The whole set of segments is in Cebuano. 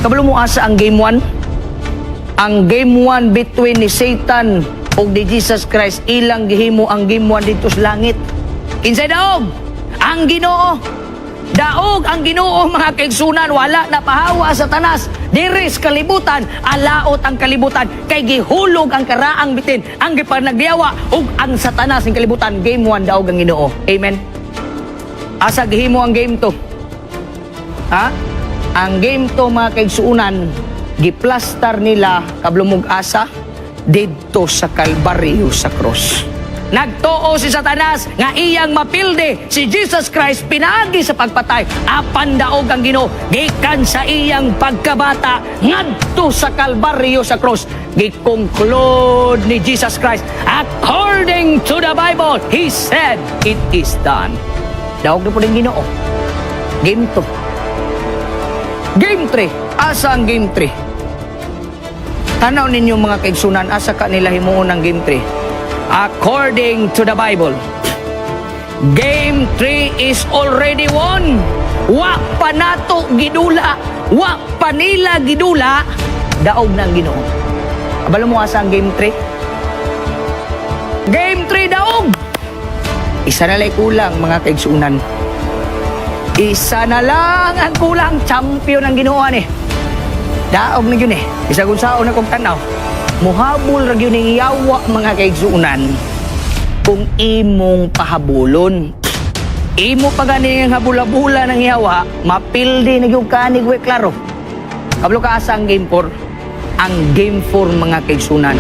Kabalo mo asa ang game 1? Ang game 1 between ni Satan ug ni Jesus Christ, ilang gihimo ang game 1 dito sa langit. Kinsay daog? Ang Ginoo. Daog ang Ginoo, mga kaigsunan, wala na pahawa sa Satanas diri sa kalibutan. Alaot ang kalibutan kay gihulog ang karaang bitin, ang gipanagyawa ug ang Satanas ng kalibutan. Game 1, daog ang Ginoo. Amen. Asa gihimo ang game 2? Ha? Ang game 2, mga kaigsuunan, giplastar nila, kabalo mo'g asa? Didto sa Kalbaryo, sa cross. Nagtuo si Satanas nga iyang mapildi si Jesus Christ pinaagi sa pagpatay. Apan daog ang Ginoo gikan sa iyang pagkabata ngadto sa Kalbaryo, sa cross. Gi-conclude ni Jesus Christ, according to the Bible, He said, "It is done." Daog na pod ang Ginoo. Game 2. Game 3. Asa ang game 3? Tanaw ninyo, mga kaigsunan, asa ka nila himuon ang game 3? According to the Bible, game 3 is already won. Wa pa nato gidula, wa pa nila gidula, daog ng Ginoo. Kabalo mo asa ang game 3? Game 3, daog! Isa na lang kulang, mga kaigsunan. Isa na lang ang kulang. Champion ang Ginoo eh. Daog na yun eh. Isa kung saon na kong tanaw. Muhabol ra gyud ning yawa, mga kaigsuunan, kung imong pahabulon. Imo pa gani ang habula-bula ng yawa, mapildi na gyud ka ni klaro. Kabalo ka asa ang game 4? Ang game 4, mga kaigsunan,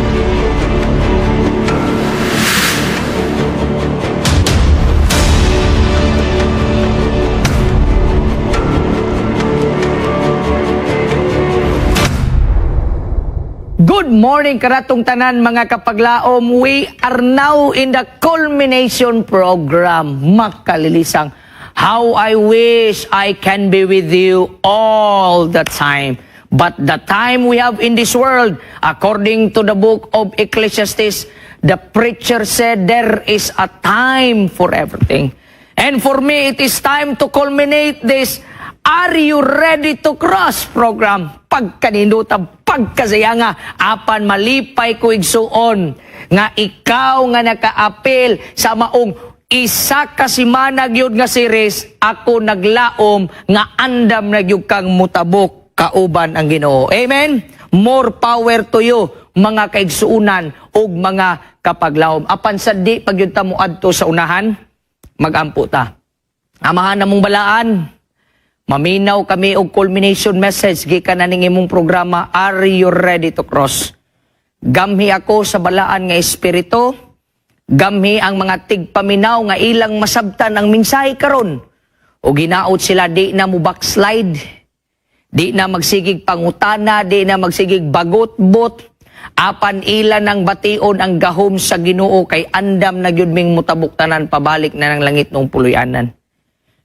Good morning karatong tanan, mga kapaglaom. We are now in the culmination program. Makalilisang. How I wish I can be with you all the time. But the time we have in this world, according to the book of Ecclesiastes, the preacher said there is a time for everything. And for me, it is time to culminate this "Are You Ready to Cross" program. Pagkaninduta, pagkasayanga, apan malipay ko, igsuon, nga ikaw nga nakaapil sa maong isa ka semana gyud nga series, ako naglaom nga andam na gyud kang mutabok kauban ang Ginoo. Amen? More power to you, mga kaigsuunan ug mga kapaglaom. Apan sa di pa gyud ta moadto sa unahan, magampo ta. Amahan namong balaan, maminaw kami og culmination message gikan na ning imong programa "Are You Ready to Cross?" Gamhi ako sa balaan nga espiritu, gamhi ang mga tigpaminaw nga ilang masabtan ang mensahe karon. O ginaot sila di na mo backslide, di na magsigig pangutana, di na magsigig bagot-bot, apan ila nang bation ang gahom sa Ginoo kay andam na gyud ming mutabok tanan pabalik na ng langit nung puloy-anan.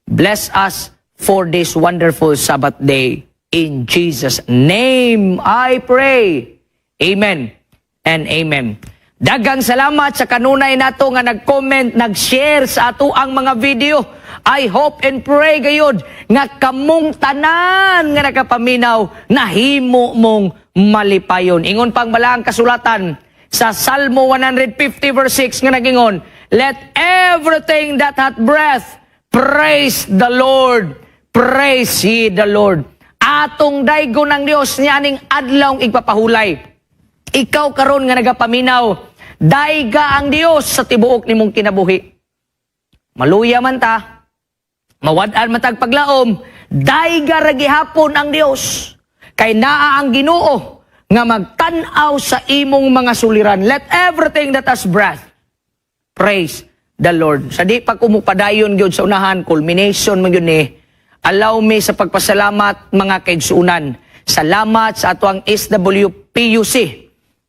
Bless us for this wonderful Sabbath day. In Jesus' name I pray. Amen and amen. Daghang salamat sa kanunay nato nga nag-comment, nag-share sa ato ang mga video. I hope and pray gayud nga kamong tanan nga nakapaminaw nahimo mong malipayon. Ingon pang balaang kasulatan sa Salmo 150 verse 6 nga nagingon, "Let everything that hath breath praise the Lord. Praise ye the Lord." Atong daygon ng Dios nianing adlaw igpapahulay. Ikaw karon nga nagapaminaw, dayga ang Dios sa tibuok nimong kinabuhi. Maluya man ta, mawad-an man tag paglaom, dayga ra gihapon ang Dios. Kay naa ang Ginoo nga magtan-aw sa imong mga suliran. Let everything that has breath praise the Lord. Sa di pa ko mupadayon gyud sa unahan, culmination man gyud ni, allow me sa pagpasalamat, mga kaigsuunan. Salamat sa atoang SWPUC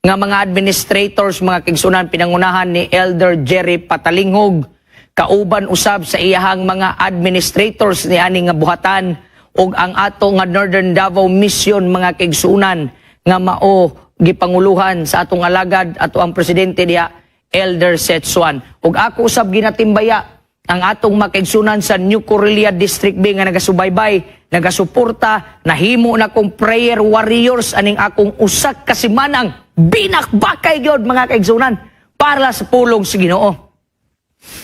nga mga administrators, mga kaigsuunan, pinangunahan ni Elder Jerry Patalinghog kauban usab sa iyahang mga administrators ni ani nga buhatan, ug ang ato nga Northern Davao Mission, mga kaigsuunan, nga mao gipanguluhan sa atong alagad, ato ang presidente diha, Elder Setsuan. Ug ako usab ginatimbaya ang atong makaigsunan sa New Corella District B nga nagasubaybay. Nagasuporta, nahimo na kong prayer warriors aning akong usak ka simanang binakbakay gyud, mga kaigsunan, para sa pulong sa Ginoo.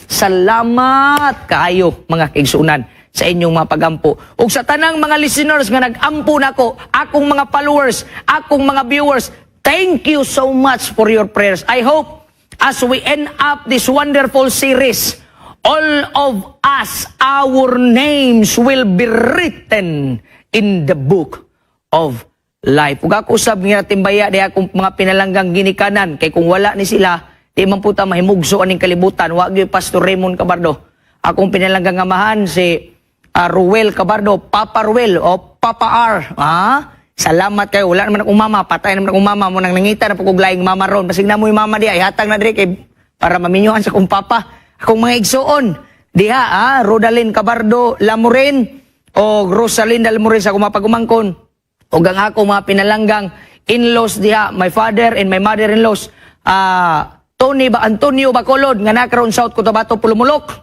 Salamat kaayo, mga kaigsunan, sa inyong mga pagampo. Ug sa tanang mga listeners nga nag-ampo nako, akong mga followers, akong mga viewers, thank you so much for your prayers. I hope as we end up this wonderful series, all of us, our names will be written in the book of life. Ug ako usab nga timbaya di akong mga pinalanggang ginikanan kay kung wala ni sila, di man puta mahimugso aning kalibutan. Wa gyud Pastor Raymond Cabardo. Akong pinalanggang amahan si Ruel Cabardo, Papa Ruel o Papa R. Ah, salamat kayo. Wala naman akong mama, patay naman akong mama mo nang nangita na po kog laing mama ron. Basig na mo yung mama di ay hatag na diri kay para maminyuhan sa akong papa. Akong mga igsuon diha, Rodalyn Cabardo Lamurin o Rosalinda Lamurin sa akong mga pagumangkon. O ang ako mga pinalanggang in-laws diha, my father and my mother-in-laws, Tony ba Antonio Bacolod nga nakaroon South Cotabato, Polomolok.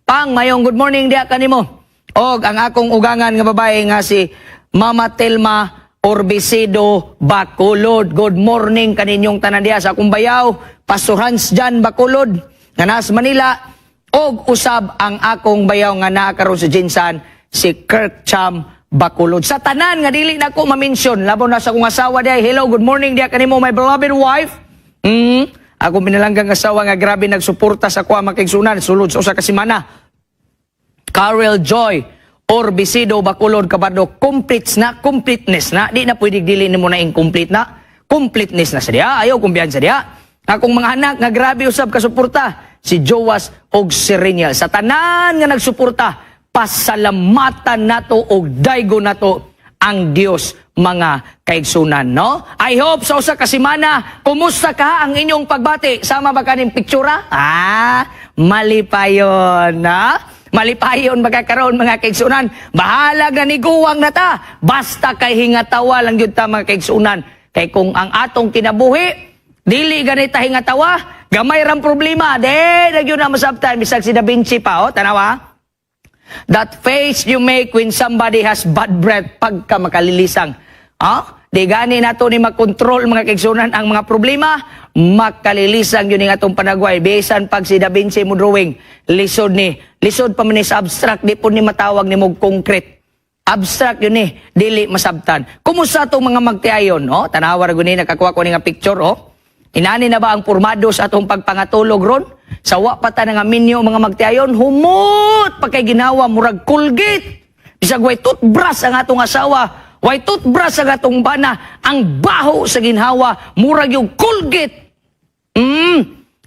Pang mayong good morning diha kanimo. Og ang akong ugangan nga babae nga si Mama Telma Orbisido Bacolod. Good morning kaninyong tanan diha sa akong bayaw, Pastor Hans Jan Bacolod nga nasa Manila, og usab ang akong bayaw nga naa karon sa GenSan, si Kirk Cham Bacolod. Sa tanan nga dili na ko ma-mention, labaw na sa akong asawa diha. Hello, good morning diha kanimo, my beloved wife. Akong pinalanggang asawa nga grabe nagsuporta sa kuha, makigsunan, sulod sa usa ka semana. Karel Joy Orbisido Bacolod Cabardo, completes na, completeness na. Di na pwede dili nimo na incomplete na. Completeness na sa diha. Ayaw kumpiyansa diha. Akong mga anak nga grabe usab kasuporta, si Joas og si Reniel. Sa tanan nga nagsuporta, pasalamatan nato og daygo nato ang Dios, mga kaigsunan, no? I hope sa usa ka semana, kumusta ka ang inyong pagbati? Sama ba kaning pictura? Ah, malipayon, na? Malipayon ba karon, mga kaigsunan? Bahala nga niguwang na ta. Basta kay hingatawa lang gyud ta, mga kaigsunan. Kay kung ang atong kinabuhi, dili ganita hingatawa, gamay rang problema. De, na gyud na masabtan bisag si Da Vinci pa, oh, tanawa. That face you make when somebody has bad breath pagka makalilisang. Ah? Di gani nato ni makontrol, mga kaigsunan, ang mga problema, makalilisang yun ang atong panagway. Bisan pag si Da Vinci mo drawing, lisod ni. Lisod pa man ni sa abstract, di po ni matawag ni mo concrete. Abstract yun eh, dili masabtan. Kumusta itong mga magtiayon? Oh, tanawa ra guni nakakuha ko ni nga picture, oh. Inani na ba ang pormado sa atong pagpangatulog ron? Sa wa pa ta nga minyo, mga magtiayon, humot pa kay ginawa, murag Colgate. Bisag way toothbrush ang atong asawa, way toothbrush ang atong bana, ang baho sa ginhawa, murag yung Colgate.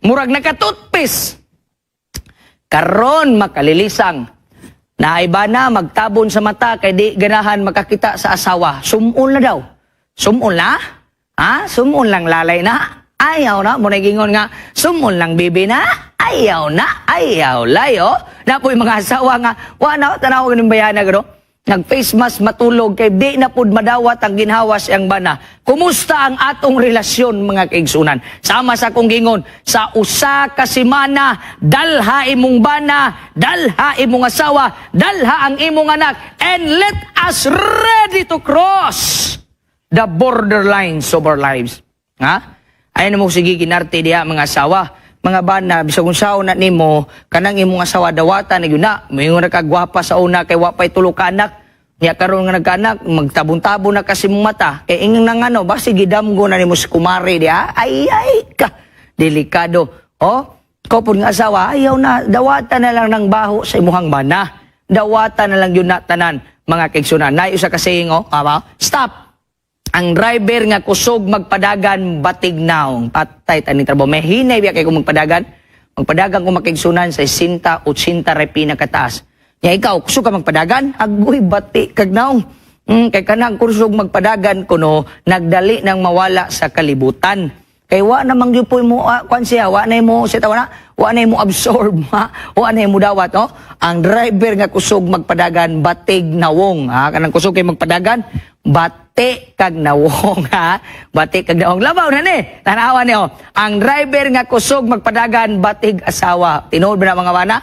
Murag naka-toothpaste. Karon makalilisang. Naiba na magtabon sa mata kay di ganahan makakita sa asawa. Sumul na daw. Sumul na? Ha? Sumul lang lalay na? Ayaw na. Muna gingon nga, sumul lang bibi na? Ayaw na. Ayaw layo. Napoy mga asawa nga, wa na, tanaw ko ng bayana gano. Nag-face mask matulog kay di na pud madawat ang ginhawa siyang bana. Kumusta ang atong relasyon, mga kaigsunan? Sama sa akong gingon, sa usa ka semana, dalha imong bana, dalha imong asawa, dalha ang imong anak, and let us ready to cross the borderlines of our lives. Ha? Ayun mo sige ginarte diha, mga asawa. Mga bana, bisag unsaon na nimo, kanang imong asawa dawata na gyud na. Moingon na ka gwapa sa una kay wa pay tulo ka anak. Nya karon nga nagkaanak, magtabon-tabon na kasi mong mata. Kay ingon nang ano, basi gidamgo na nimo si kumare diha. Ay ay ka. Delikado. Oh, ko pud nga asawa, ayaw na, dawata na lang ng baho sa imuhang bana. Dawata na lang yun na tanan, mga kaigsunan. Nay usa ka saying, oh, ama, stop. Ang driver nga kusog magpadagan, batig naong. Patay taning trabaho. May hinay biya kay kung magpadagan. Magpadagan ko, makigsunan, sa 60, 80 ray pinakataas. Nya ikaw, kusog ka magpadagan? Agoy, bati kag naong. Kay kanang kusog magpadagan kuno nagdali nang mawala sa kalibutan. Kay wa namang gyud mo kwan siya, wa na mo siya tawa na, wa na mo absorb, ha? Wa na mo dawat, no? Ang driver nga kusog magpadagan, batig nawong, ha? Kanang kusog kay magpadagan, bati kag nawong, ha? Bati kag nawong. Labaw na ni. Tanawa ni, oh. Ang driver nga kusog magpadagan, batig asawa. Tinuod ba na, mga bana?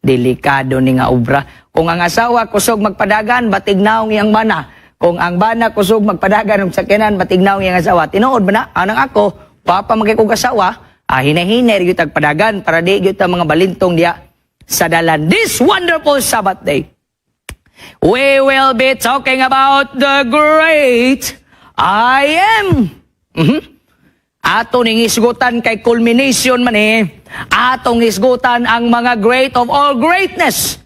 Delikado ni nga obra. Kung ang asawa kusog magpadagan, batig naong iyang bana. Kung ang bana kusog magpadagan og sakyanan, batig naong iyang asawa. Tinuod ba na? Anang ako, papa magkay kog asawa, hinay-hinay gyud tag padagan para di gyud ta mga balintong diya sa dalan. This wonderful Sabbath day, we will be talking about the great I Am. Ato ning isgutan kay culmination man eh. Atong isgutan ang mga great of all greatness.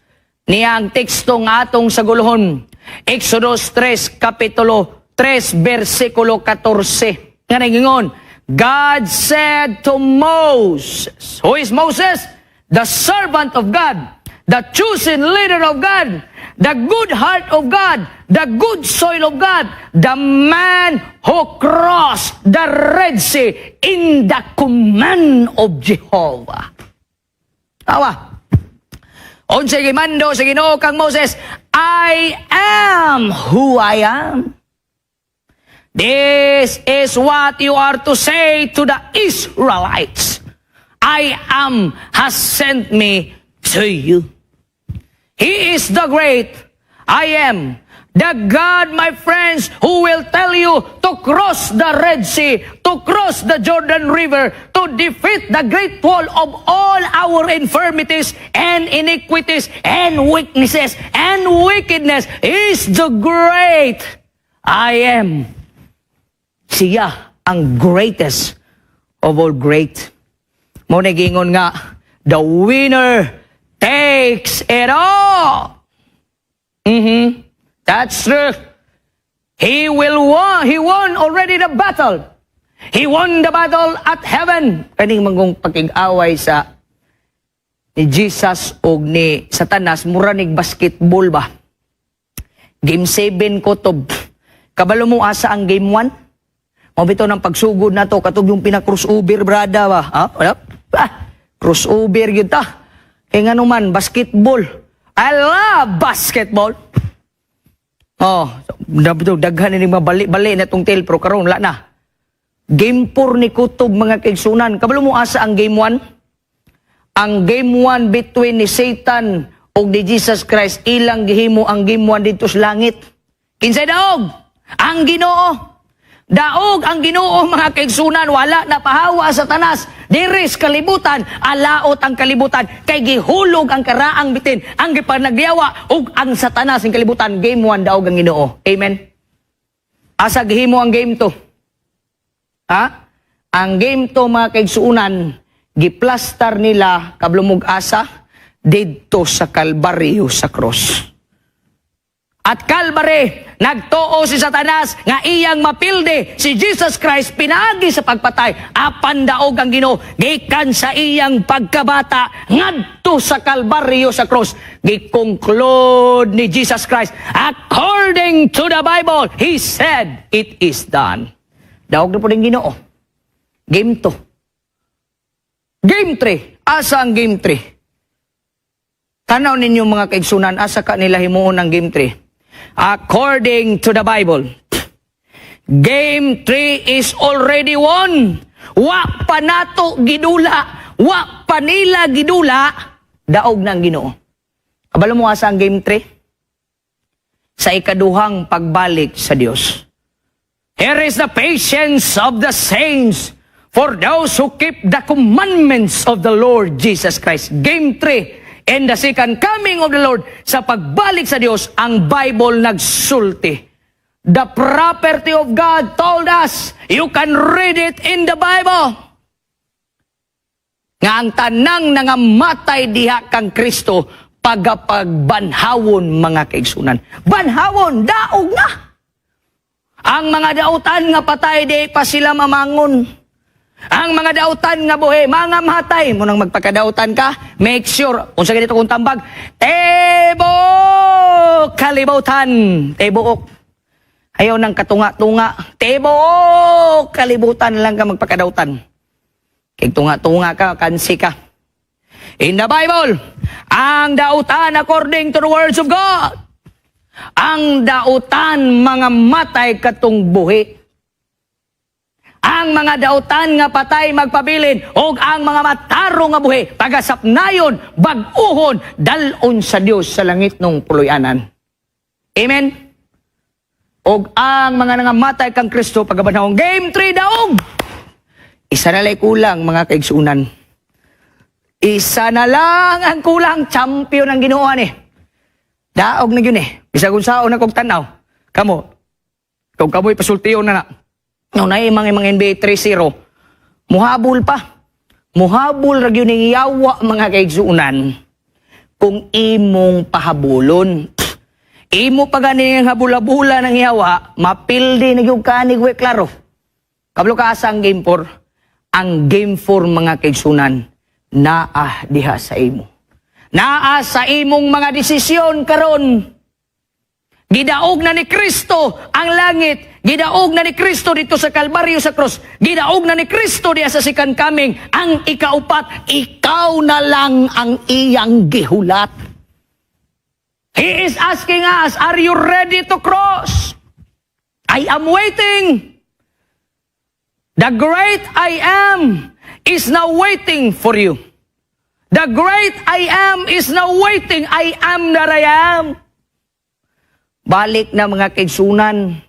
Niya ang teksto nga atong saguluhon. Exodus 3, Kapitulo 3, versikulo 14. Nga nagingon, God said to Moses. Who is Moses? The servant of God, the chosen leader of God, the good heart of God, the good soil of God, the man who crossed the Red Sea in the command of Jehovah. Tawa. Unsay gimando sa Ginoo kang Moses, "I am who I am. This is what you are to say to the Israelites. I Am has sent me to you." He is the great I Am. The God, my friends, who will tell you to cross the Red Sea, to cross the Jordan River, to defeat the great wall of all our infirmities and iniquities and weaknesses and wickedness is the great I Am. Siya ang greatest of all great. Mao na giingon nga, the winner takes it all. That's true. He will won. He won already the battle. He won the battle at heaven. Kaning mangong pakig-away sa ni Jesus og ni Satanas, mura nig basketball ba? Game 7 ko to. Kabalo mo asa ang game 1? Mao bitaw ng pagsugod na to katong yung pina-crossover, brada ba? Ha? Wala? Ah, crossover gyud ta. Kay ngano man basketball. I love basketball. Oh, daghan ni mga bali-bali na tong tail pero karon wala na. Game 4 ni kutob, mga kaigsunan. Kabalo mo asa ang game 1? Ang game 1 between ni Satan ug ni Jesus Christ, ilang gihimo ang game 1 dito sa langit. Kinsay daog? Ang Ginoo. Daog ang Ginoo, mga kaigsunan, wala na pahawa sa Satanas. Diri sa kalibutan, alaot ang kalibutan kay gihulog ang karaang bitin, ang gipanagyawa ug ang Satanas ang kalibutan. Game 1, daog ang Ginoo. Amen. Asa gihimo ang game 2? Ha? Ang game 2, mga kaigsuunan, giplastar nila kabalo mog asa? Didto sa Kalbaryo, sa cross. At Calvary, nagtuo si Satanas nga iyang mapildi si Jesus Christ pinaagi sa pagpatay. Apan daog ang Ginoo gikan sa iyang pagkabata ngadto sa Kalbaryo, sa cross. Gi-conclude ni Jesus Christ according to the Bible. He said, "It is done." Daog na pod ang Ginoo. Game 2. Game 3. Asa ang game 3? Tanaw ninyo, mga kaigsunan, asa ka nila himuon ang game 3? According to the Bible, game 3 is already won. Wa pa nato gidula, wa pa nila gidula, daog ng Ginoo. Kabalo mo asa ang game 3? Sa ikaduhang pagbalik sa Dios. Here is the patience of the saints for those who keep the commandments of the Lord Jesus Christ. Game 3, in the second coming of the Lord, sa pagbalik sa Dios, ang Bible nagsulti. The property of God told us, you can read it in the Bible, nga ang tanang nangamatay diha kang Kristo, pagapagbanhawon, mga kaigsunan. Banhawon, daog na! Ang mga dautan nga patay, di pa sila mamangon. Ang mga dautan nga buhi, mga matay. Munang magpakadautan ka, make sure, kung sa ganito kong tambag, tibuok kalibutan. Tibuok. Ayaw ng katunga-tunga. Tibuok kalibutan lang ka magpakadautan. Kay tunga-tunga ka, kansi ka. In the Bible, ang dautan according to the words of God, ang dautan mga matay katong buhi. Ang mga dautan nga patay magpabilin ug ang mga matarong nga buhi pagasapnayon, bag-uhon, dal-on sa Dios sa langit nung puloy-anan. Amen. Og ang mga nangamatay kang Kristo pagabanhawong. Game 3, daog. Isa na lang kulang, mga kaigsunan. Isa na lang ang kulang, champion ang Ginoo ni. Daog na yun eh. Bisag unsaon na kog tanaw. Kamo, kung kamoy pasultiyon na na. No, na mga NBA 3-0. Muhabol pa. Muhabol ra gyud ning yawa, mga kaigsunan, kung imong pahabulon. Imo pa gani ang habula-bula ng yawa, mapildi na gyud ka ni Gwe klaro. Kabalo ka asa ang game 4? Ang game 4, mga kaigsunan, naa diha sa imo. Naa sa imong mga desisyon karon. Gidaog na ni Kristo ang langit. Gidaog na ni Kristo dito sa Kalbaryo sa cross. Gidaog na ni Kristo diya sa second coming. Ang ikaupat, ikaw na lang ang iyang gihulat. He is asking us, "Are you ready to cross? I am waiting. The great I am is now waiting for you. The great I am is now waiting. I am that I am." Balik na, mga kaigsunan.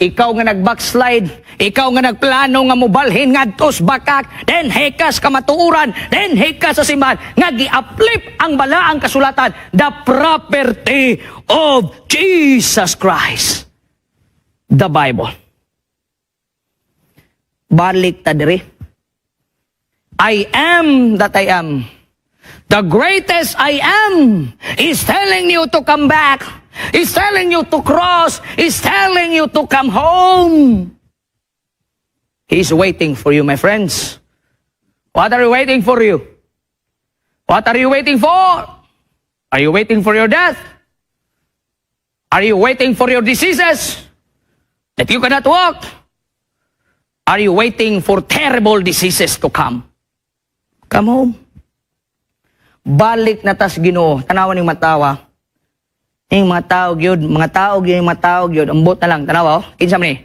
Ikaw nga nag-backslide, ikaw nga nagplano nga mobalhin ngadtos bakak, dinhi ka sa kamatuoran, dinhi ka sa simbahan, nga gi-uplift ang balaang kasulatan, the property of Jesus Christ. The Bible. Balik ta diri. I am that I am. The greatest I am is telling you to come back. Is telling you to cross. Is telling you to come home. He's waiting for you, my friends. What are you waiting for you? What are you waiting for? Are you waiting for your death? Are you waiting for your diseases that you cannot walk? Are you waiting for terrible diseases to come? Come home. Balik na tas Ginoo. Tanawan ning matawa. Ning mga tao gyud, mga tao gyud, mga tao gyud. Ambot na lang tanawa oh. Kinsa man ni?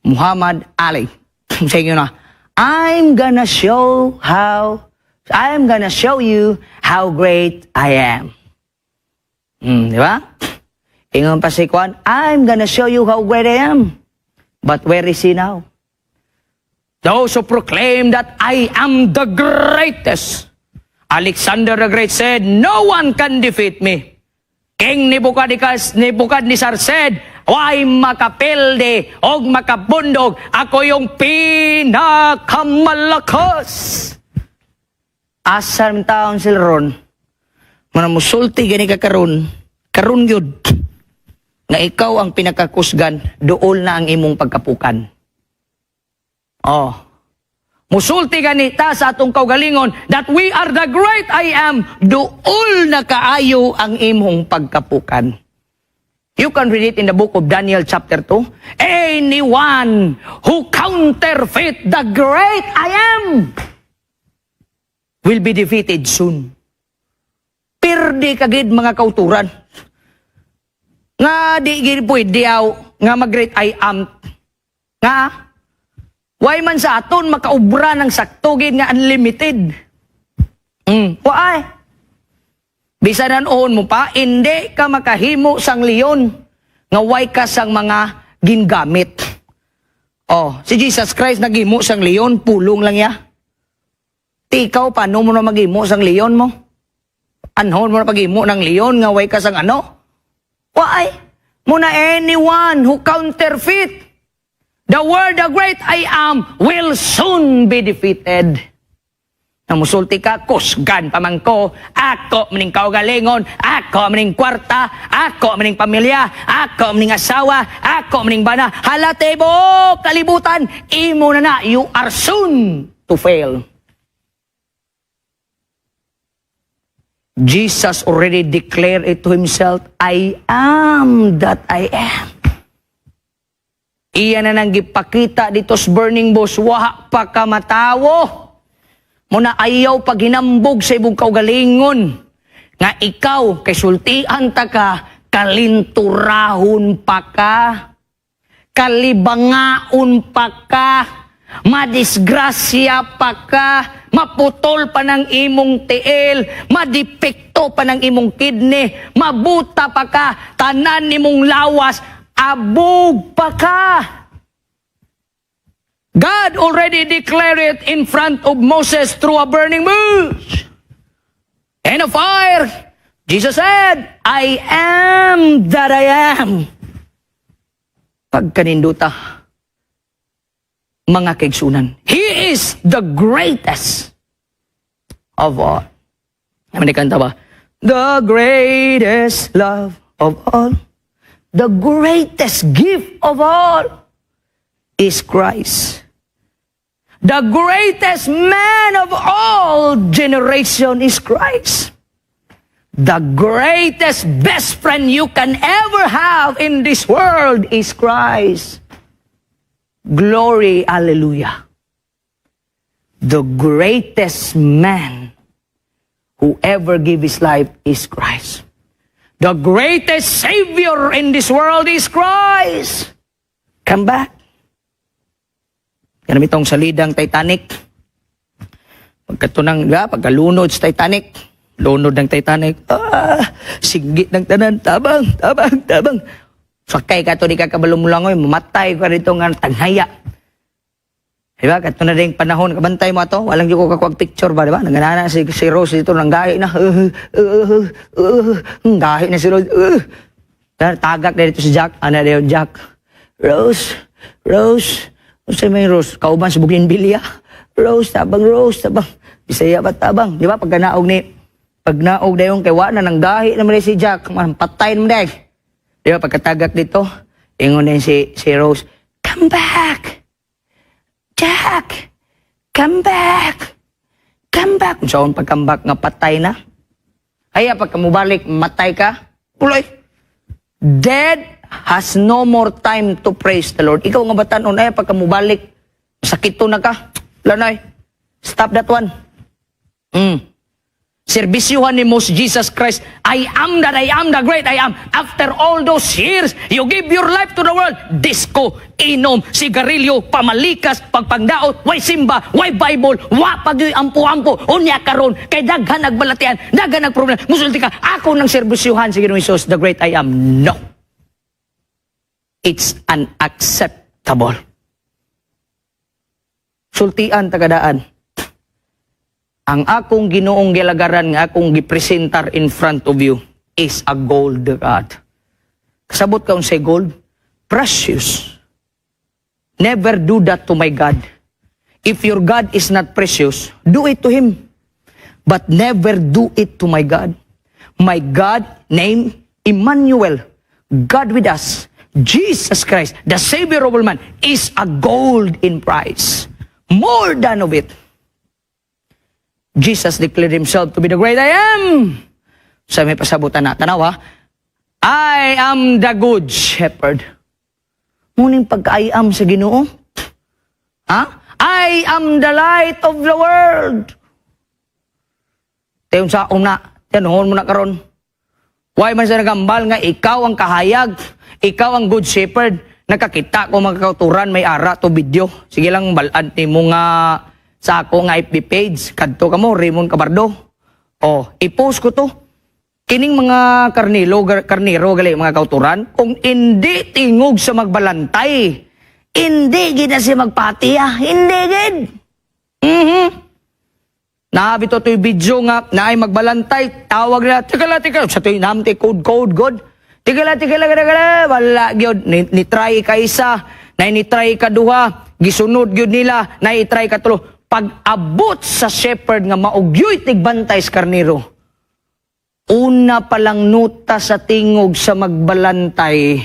Muhammad Ali. Sa inyo na, "I'm gonna show you how great I am." Di ba? Ingon pa si Kwan, "I'm gonna show you how great I am." But where is he now? Those who proclaim that I am the greatest. Alexander the Great said, "No one can defeat me." King Nebuchadnezzar said, "Way makapilde og makabundog? Ako yung pinakamalakas." Asa man taon sila ron? Mana musulti gani ka karon, karon gyud nga ikaw ang pinakakusgan, duol na ang imong pagkapukan. Oh. Musulti gani ta sa atong kaugalingon that we are the great I am, duol na kaayo ang imong pagkapukan. You can read it in the book of Daniel chapter 2. Anyone who counterfeit the great I am will be defeated soon. Pirdi kagid, mga kauturan. Nga di gid pwede aw nga mag-great I am. Nga why man sa aton makaubra ng sakto gid nga unlimited. Why? Bisan anon mo pa, hindi ka makahimo sang leon nga way ka sang mga gingamit. Oh, si Jesus Christ naghimo sang leon, pulong lang ya. Ti ikaw, paano mo na maghimo sang leon mo? Anhon mo na paghimo ng leon nga way ka sang ano? Why? Muna anyone who counterfeit the word the great I am will soon be defeated. Nang musulti ka, "Kusgan pa man ko, ako maning kaugalingon, ako maning kwarta, ako maning pamilya, ako maning asawa, ako maning bana, hala tibuok kalibutan, imo na na," you are soon to fail. Jesus already declared it to himself, "I am that I am." Iya na nang gipakita dito sa burning bush, wa pa ka matawo. Muna ayaw paghinambog sa imong kaugalingon. Nga ikaw, kay sultian ta ka, kalinturahon pa ka, kalibangaon pa ka, Madisgrasya pa ka, maputol pa ng imong tiil, madipekto pa ng imong kidney, mabuta pa ka, tanan nimong lawas, abog pa ka. God already declared it in front of Moses through a burning bush and a fire. Jesus said, "I am that I am." Pagkaninduta, mga kaigsunan, He is the greatest of all. Ano ni kanta ba? The greatest love of all, the greatest gift of all is Christ. The greatest man of all generation is Christ. The greatest best friend you can ever have in this world is Christ. Glory, hallelujah. The greatest man who ever gave his life is Christ. The greatest Savior in this world is Christ. Come back. Yan itong salidang Titanic. Pagkatunang, di ba? Pagkalunod sa Titanic, lunod ng Titanic, ah, singgit ng tanan, tabang, tabang, tabang. Sakay ka to, di ka kabalo mo, mamatay ka dito nga tanghaya. Di ba? Kato na rin panahon, kabantay mo ato, walang ko kakuag picture ba, di ba? Nanganana si Rose dito, nanggahi na, gahi na si Rose. Tagak na dito si Jack, ano na Jack, "Rose, Rose," unsa may Rose, kauban sa Bougainvillea. "Rose, tabang Rose, tabang." Bisaya ba tabang? Di ba? Pag naog dayon kay wa na nang gahi naman si Jack, man patay naman dahil. Di ba? Pagkatagak dito, ingon din si Rose, "Come back! Jack! Come back! Come back!" Kung saan pag come back nga patay na. Ay, pagka mubalik, matay ka. Tuloy. Dead has no more time to praise the Lord. Ikaw nga batanon, ay pagka mubalik, sakito na ka. Lanay. Stop that one. Serbisyuhan ni mo si Jesus Christ. I am that I am, the great I am. After all those years, you give your life to the world. Disco, inom, sigarilyo, pamalikas, pagpangdaot, way simba, way Bible, wa pag ampo-ampo, unya karon kay daghan nagbalatian, daghan nagproblema. Musulti ka, ako nang serbisyuhan si Ginoong Hesus, the great I am. No. It's unacceptable. Sultian tagadaan ang akong Ginoong gilagaran nga akong gipresentar in front of you is a gold God. Kasabot ka unsay gold? Precious. Never do that to my God. If your God is not precious, do it to Him. But never do it to my God. My God named Emmanuel, God with us, Jesus Christ, the Savior of all man, is a gold in price. More than of it. Jesus declared himself to be the great I am. Sa may pasabutan na, tanawa, "I am the good shepherd." Muning pagka-I am sa Ginoo. Ha? "I am the light of the world." Tayon sa na, tanuhon mo na karon. Why man sa nagambal nga ikaw ang kahayag, ikaw ang good shepherd? Nakakita ko, mga kauturan, may ara to video. Sige lang, balaan ni mo nga sa ako nga FB page. Kadto ka mo, Raymond Cabardo. Oh, i-post ko to. Kining mga karnilo, karniro gali mga kauturan, kung hindi tingog sa magbalantay, hindi gid na siya magpatiya, hindi gid. Nabi to to'y video nga naay magbalantay, tawag na, "Teka lang, teka lang," sa to'y namti code, code, god. "Teka lang, teka lang, teka lang," wala gyud. Ni try ka isa, na ni try ka duha, gisunod gyud nila, na i-try ka tulo. Pag abot sa shepherd nga maugyoy tigbantay sa karniro, una pa lang nuta sa tingog sa magbalantay,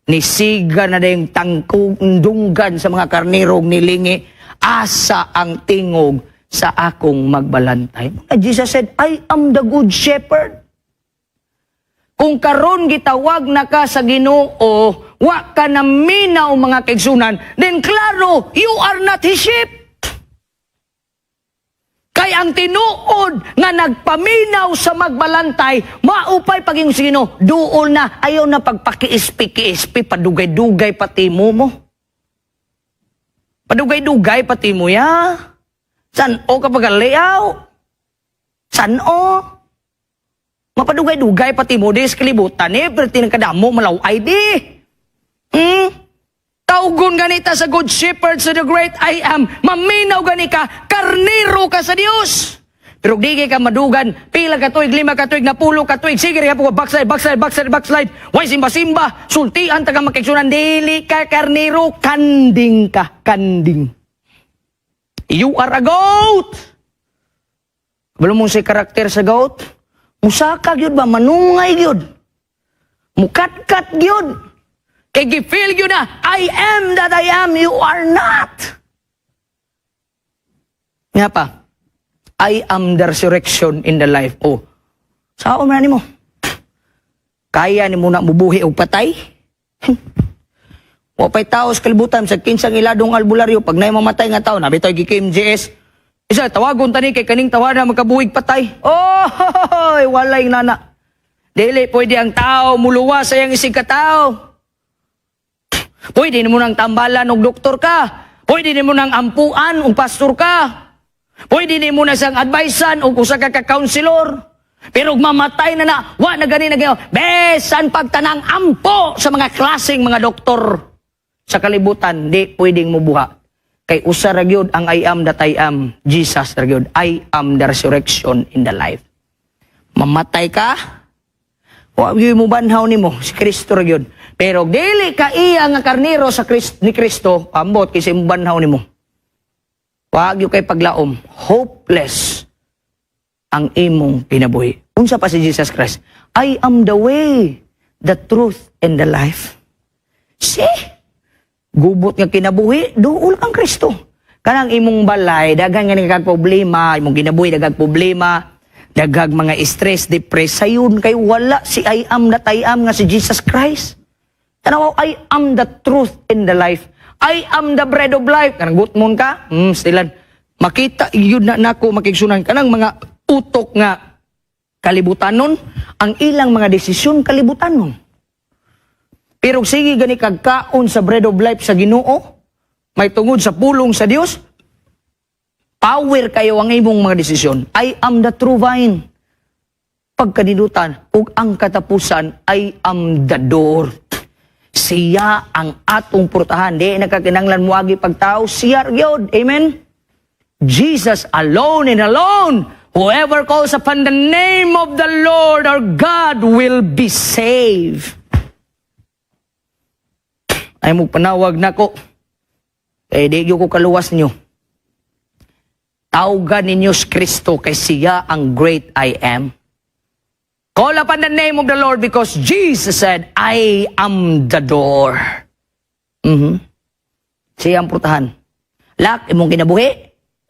ni siga na dayong tangkong dunggan sa mga karnirong nilingi, asa ang tingog sa akong magbalantay? And Jesus said, "I am the good shepherd." Kung karon gitawag na ka sa Ginoo, wa ka na minaw, mga kaigsunan, then klaro, you are not His sheep. Kay ang tinuod nga nagpaminaw sa magbalantay, maupay paging sa Ginoo, duol na, ayaw na pagpakiispi-kiispi, padugay-dugay pati mo mo. Padugay-dugay pati mo ya. San o ka pagaliaw? San o? Mapadugay-dugay pati mo di sa kalibutan eh, pero tinagkadamo malaw-ay di. Tawgon ganita sa Good Shepherd, sa the Great I Am. Maminaw gani ka, karnero ka sa Dios. Pero di kay ka madugan, pila ka tuig, 5 ka tuig, 10 ka tuig, sige ka po, backslide, backslide, backslide, backslide. Way simba-simba, sultian taga makigsunan, dili ka karnero, kanding ka, kanding. You are a goat! Kabalo mo sa karakter sa goat? Musaka gyud ba, manungay gyud. Mukatkat gyud. Kay gi-feel gyud na, "I am that I am, you are not." Nga pa, "I am the resurrection and the life." Oh, sao man nimo? Kaya nimo na mubuhi og patay? Wa pay tao sa kalibutan sa kinsang iladong albularyo pag naay mamatay nga tao, nabi tayo gi MGS. Isa tawagon tani kay kaning tawana makabuhig patay. Oh, walay nana. Dili pwede ang tao muluwas sa iyang isig ka tao. Pwede nimo nang tambalan og doktor ka. Pwede nimo nang ampuan og pastor ka. Pwede nimo na siyang advisean og usa ka ka-counselor. Pero ug mamatay na na, wa na gani na gayo. Besan pagtanang ampo sa mga klaseng mga doktor sa kalibutan, di pwedeng mubuha. Kay usa ra gyud ang I Am that I Am, Jesus ra gyud. "I am the resurrection and the life." Mamatay ka, wa gyud mo banhaw nimo, si Kristo ra gyud. Pero dili ka iya nga karnero sa Christ, ni Kristo, ambot kaysa mo banhaw nimo. Wa gyud kay paglaom, hopeless ang imong kinabuhi. Unsa pa si Jesus Christ? "I am the way, the truth, and the life." See? Gubot nga kinabuhi, duol kang Kristo. Kanang imong balay, daghan nga kag problema, imong kinabuhi daghang problema, daghang mga stress, depress, sayon kay wala si I Am that I Am nga si Jesus Christ. Tanaw, "I am the truth and the life. I am the bread of life." Kanang gutmon ka? Stilan. Makita yun na nako, makigsunan, kanang mga utok nga kalibutanon, ang ilang mga desisyon kalibutanon. Pero sige gani kag kaon sa bread of life sa Ginoo, may tungod sa pulong sa Dios, power kayo ang imong mga desisyon. "I am the true vine." Pagkanidutan ug ang katapusan, "I am the door." Siya ang atong purtahan. Di nakakinanglan muagi pagtao, siya gyud. Amen? Jesus alone and alone. Whoever calls upon the name of the Lord our God will be saved. Ay mo panawag nako. Eh di gyud ko kaluwas ninyo. Tawgan ninyo si Kristo kay siya ang Great I Am. Call upon the name of the Lord because Jesus said, "I am the door." Siya ang purtahan. Lock, imong kinabuhi,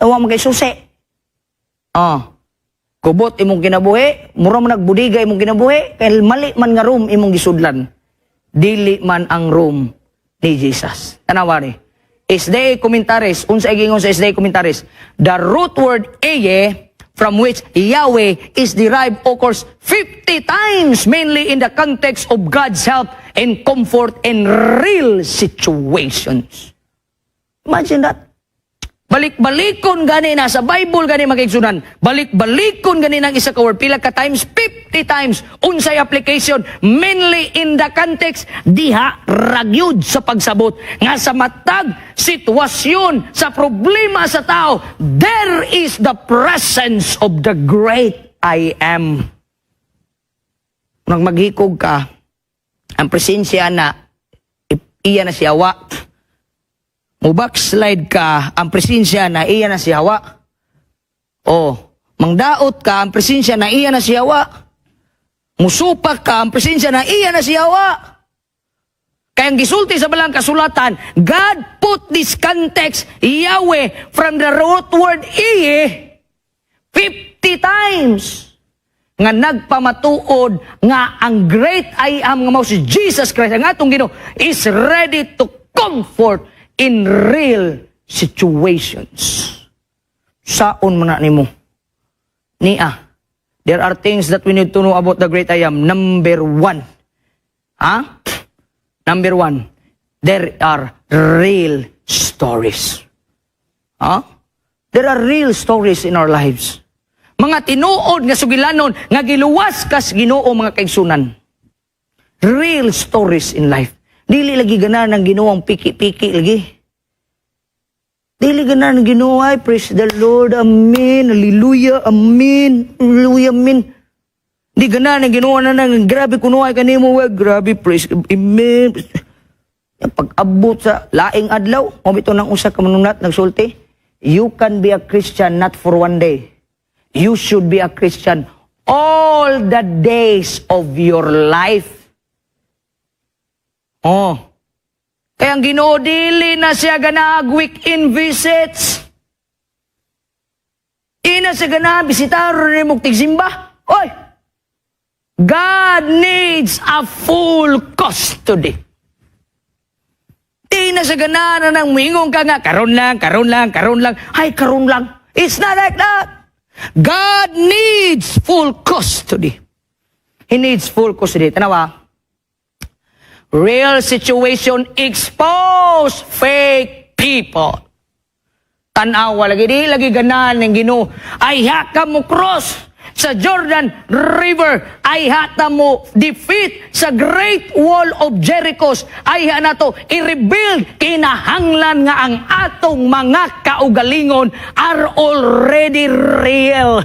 wa man kay susi. Ah. Kubot imong kinabuhi, mura man nagbudiga imong kinabuhi, kay mali man nga room imong gisudlan. Dili man ang room ni Jesus. Tanawa ni. SDA Commentaries, unsa gingon sa SDA Commentaries? The root word eye, from which Yahweh is derived, occurs 50 times, mainly in the context of God's help and comfort in real situations. Imagine that. Balik-balikon gani na sa Bible gani, mga. Balik-balikon gani ng isa ka word pila ka times? 50 times. Unsay application? Mainly in the context diha ragyud sa pagsabot nga sa matag sitwasyon sa problema sa tao, there is the presence of the Great I Am. Nang maghikog ka, ang presensya na iya na siya wa. Mo backslide ka, ang presensya na iya na siya wa. Oh, mangdaot ka, ang presensya na iya na siya wa. Musupak ka, ang presensya na iya na siya wa. Kaya ang gisulti sa balang kasulatan, God put this context, Yahweh, from the root word iye, 50 times nga nagpamatuod nga ang Great I Am nga mao si Jesus Christ ang atong Ginoo is ready to comfort in real situations. Saon man na nimo? Nia, there are things that we need to know about the Great I Am. Number one. Ha? Number one, there are real stories. Ha? There are real stories in our lives. Mga tinuod nga sugilanon nga giluwas kas Ginoo, mga kaigsunan. Real stories in life. Dili lagi gana ng Ginoo ang piki-piki lagi. Dili gana ng Ginoo ay "Praise the Lord, amen, hallelujah, amen, hallelujah, amen." Di gana ng Ginoo na nang grabe kuno ay kanimo, well, grabe, praise, amen. Pag-abot sa laing adlaw, mao bitaw nang usa ka manunat nagsulti, "You can be a Christian not for one day. You should be a Christian all the days of your life." Oh. Kaya ang Ginoo, dili na siya ganag weekend visits. Di na siya gana bisitar ni mo tigsimba. Oy! God needs a full custody. Di na siya gana na nang muingon ka nga, karon lang, karon lang, karon lang. Ay, karon lang. It's not like that. God needs full custody. He needs full custody. Tanawa. Real situation expose fake people. Tanawa lagi, di lagi ganahan ng Ginoo. Ayha ka mo cross sa Jordan River. Ayha ta mo defeat sa Great Wall of Jericho. Ayha na to i-rebuild, kinahanglan nga ang atong mga kaugalingon are already real.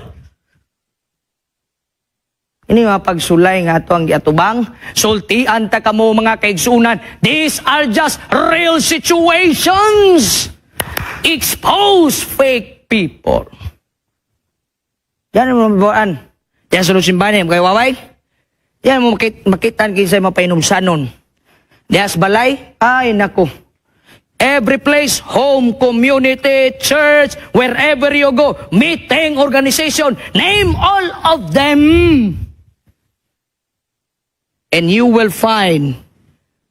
Ini mga pagsulay nga ato ang giatubang. Sultian ta kamo, mga kaigsunan. These are just real situations. Expose fake people. Yan mo mabuan. Yan sa simbahan, kay waway. Yan mo makitan kinsay mapainumsanon. Dias balay, ay nako. Every place, home, community, church, wherever you go, meeting, organization, name all of them. And you will find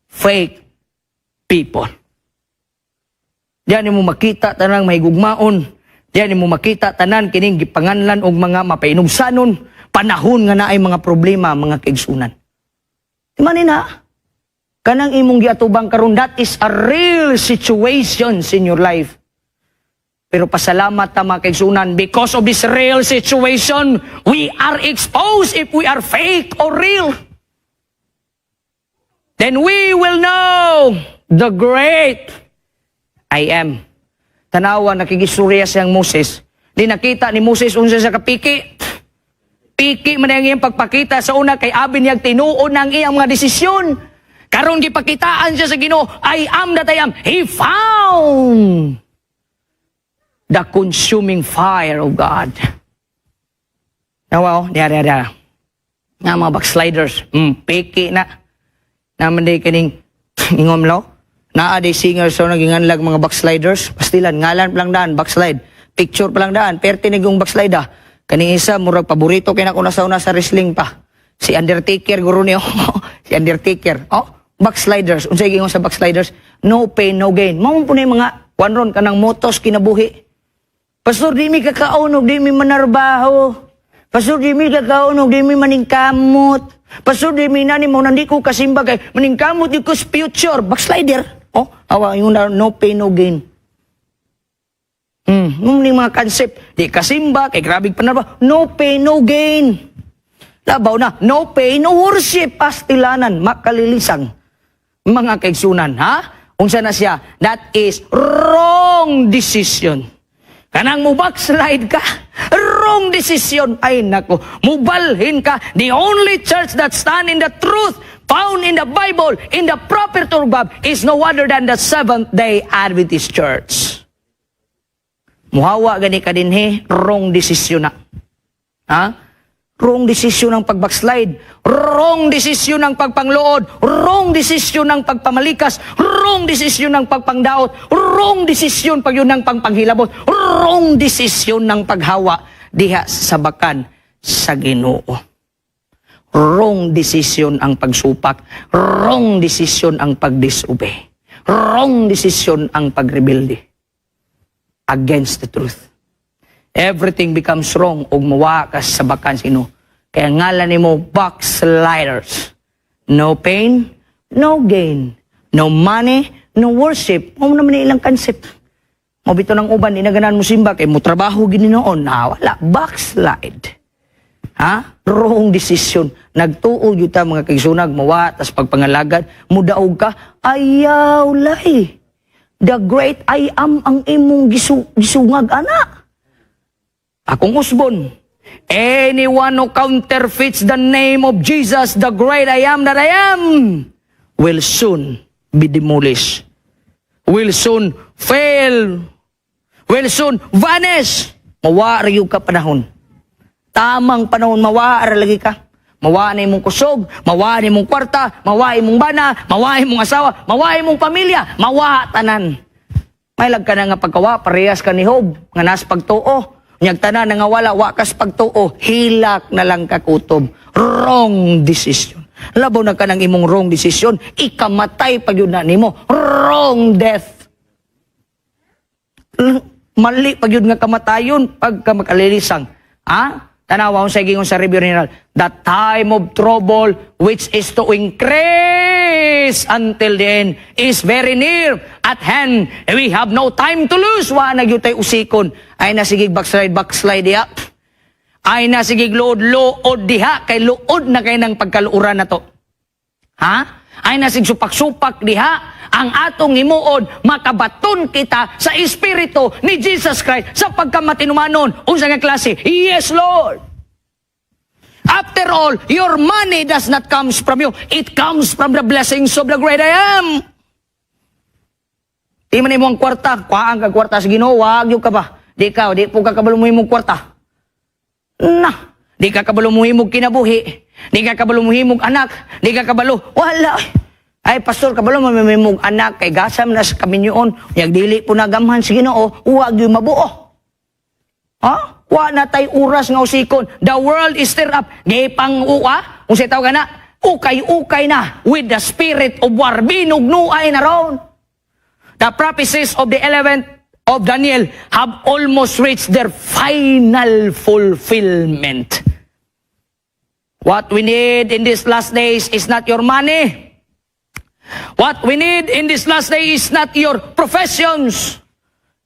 fake people. Diyan mo makita tanang may gugmaon. Diyan mo makita tanan kining gipanganlan og mga mapainumsanon panahon nga naay mga problema, mga kaigsunan. Di man na kanang imong giatubang karon, that is a real situations in your life. Pero pasalamat ta, mga kaigsunan, because of this real situation, we are exposed if we are fake or real. Then we will know the great I am. Tanawa, nakigistorya siyang Moses. Di nakita ni Moses unsa sa kapiki. Piki man ang iyang pagpakita sa una kay abi niyang tinuod ng iyang mga desisyon. Karon gipakitaan siya sa Ginoo, "I am that I am." He found the consuming fire of God. Nawa, oh, diya, diya, diya. Nga mga backsliders, piki na. Naman di kining ingom lo. Naa di singer so naginganlag mga backsliders. Pastilan, ngalan pa lang daan, backslide. Picture pa lang daan, perti nigong backslide ah. Kaning isa, murag paborito kay nako na sa una sa wrestling pa. Si Undertaker guro niyo. Si Undertaker. Oh, backsliders. Unsay gingon sa backsliders? No pain, no gain. Mao man po na yung mga kwan ron kanang motos kinabuhi. "Pastor, di mi kakaon og di mi manarbaho. Pastor, di mi kakaon og di mi maningkamot. Pastor, di mi nani mo nandi ko kasimba kay maningkamot di ko sa future." Backslider. Oh, awa yung na, no pain, no gain. Nung ni mga concept, di kasimba kay grabe panarbaho, no pain, no gain. Labaw na, no pain, no worship, pastilanan, makalilisang. Mga kaigsunan, ha? Unsa na siya? That is wrong decision. Kanang mo backslide ka, wrong decision. Ay nako, mubalhin ka. The only church that stand in the truth found in the Bible, in the proper turbab, is no other than the Seventh-day Adventist Church. Muhawa gani ka dinhi, wrong decision na. Ha? Wrong decision ng pag-backslide. Wrong decision ng pagpangluod. Wrong decision ng pagpamalikas. Wrong decision ng pagpangdaot. Wrong decision pag yun ng pagpanghilabot. Wrong decision ng paghawa diha sa sabakan sa Ginoo. Wrong decision ang pagsupak. Wrong decision ang pagdisobey. Wrong decision ang pagrebelde against the truth. Everything becomes wrong ug muwa ka sa sabakan sa Ginoo. Kaya ngalan nimo backsliders. No pain, no gain. No money, no worship. Mao naman ilang concept. Mao bitaw ng uban, di na ganahan mo simba, kay mo trabaho gini noon. Na, wala, backslide. Ha? Wrong decision. Nagtuo gyud ta, mga kaigsuonan, mawa, tas pagpangalagad, mudaog ka, ayaw lay. The Great I Am ang imong gisungag, ana. Akong usbon, anyone who counterfeits the name of Jesus, the Great I Am that I Am, will soon be demolished. Will soon fail. Will soon vanish. Mawa ra gyud ka panahon. Tamang panahon, mawa ra lagi ka. Mawa na imong kusog, mawa na imong kwarta, mawa imong bana, mawa imong asawa, mawa imong pamilya, mawa tanan. May ka na nga pagkawa, parehas ka ni Job, nga nas pagtuo. Nyag tanan nga wala, wakas pagtuo, hilak na lang kakutob. Wrong decision. Labaw na ka ng imong wrong decision, ikamatay pa gyud na nimo. Wrong death. Mali pa gyud nga kamatayon pagka makalilisang. Ha? Tanawa sa gingon sa Review General. The time of trouble which is to increase until the end is very near at hand. We have no time to lose. Wa na gyud tay usikon. Ay na sige backslide, backslide diha. Ay na sige luod, luod diha. Kay luod na kay ng pagkaluoran na to. Ha? Ay nasig supak-supak diha ang atong himuon, makabaton kita sa espiritu ni Jesus Christ sa pagkamatinumanon. Unsa nga klase? Yes, Lord. After all, your money does not comes from you. It comes from the blessings of the Great I Am. Di man imo ang kwarta, kuhaan ka kwarta sa Ginoo, wag gyud ka ba? Di po ka kabalo mo imong kwarta. Na, di ka kabalo mo himog kinabuhi. Di ka kabalo mo himog anak, di ka kabalo. Wala. Ay, pastor, kabalo mo may himog anak kay gasam na sa kaminyoon. Yag dili po nagamhan sa Ginoo, wag gyud mabuo. Ha? Wa na tay oras nga usikon. The world is stirred up. Gipang uwa, kung sa tawag na, ukay-ukay na with the spirit of war. Binugnuay na ron. The prophecies of the 11th of Daniel have almost reached their final fulfillment. What we need in these last days is not your money. What we need in this last day is not your professions.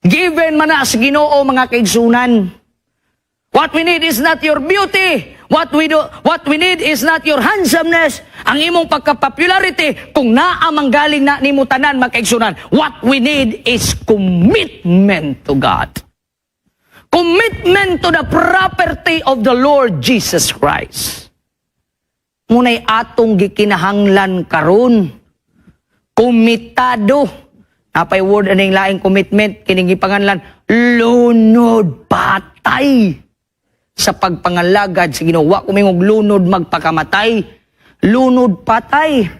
Given man na sa Ginoo, mga kaigsunan. What we need is not your beauty. What we need is not your handsomeness. Ang imong pagka-popularity, kung naa mang galing na nimo tanan, mga kaigsunan. What we need is commitment to God. Commitment to the property of the Lord Jesus Christ. Muna'y atong gikinahanglan karon. Komitado. Napay word aning laing commitment kining gipanganlan lunod patay sa pagpangalagad sa Ginoo. Wa ko mingog lunod magpakamatay. Lunod patay.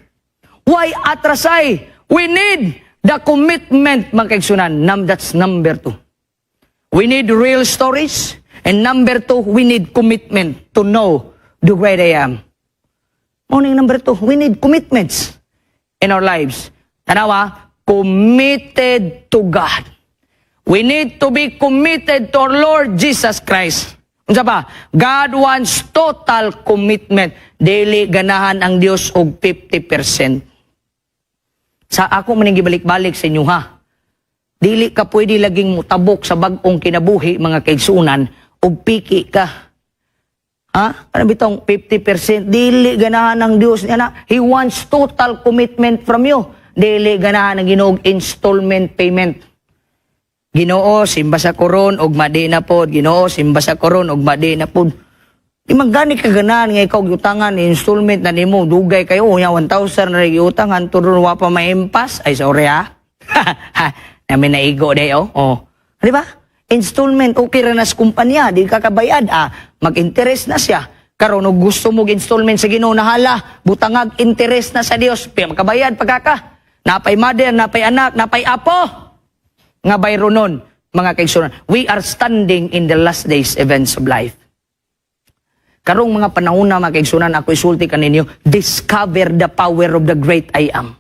Why atrasay? We need the commitment, mga kaigsunan. That's number two. We need real stories. And number two, we need commitment to know the Great I Am. Morning number two, we need commitments in our lives. Tanawa, committed to God. We need to be committed to our Lord Jesus Christ. Unsa pa? God wants total commitment. Dili ganahan ang Dios og 50%. Sa ako man gibalik-balik sa inyo ha. Dili ka pwede laging mutabok sa bag-ong kinabuhi, mga kaigsunan, og piki ka. Ha? Ano bitong 50%? Dili ganahan ng Dios niya na. He wants total commitment from you. Dili ganahan ng Ginoo og installment payment. Ginoo, simba sa koron og madi na pod. Ginoo, simba sa koron og madi na pod. Di man gani ka ganahan nga ikaw giutangan installment na nimo dugay kayo unya 1,000 na giutangan turon wa pa maimpas. Ay, sorry ha. Namin naigo day oh. Oh. Di ba? Installment okay ra na sa kumpanya, di ka kabayad ah, mag-interest na siya. Karon og gusto mo installment sa Ginoo nahala, butangag interest na sa Dios, pi makabayad pagkaka. Napay mother, napay anak, napay apo nga bayronon, mga kaigsunan. We are standing in the last days events of life. Karong mga panahon na, mga kaigsunan, ako isulti kaninyo, discover the power of the Great I Am.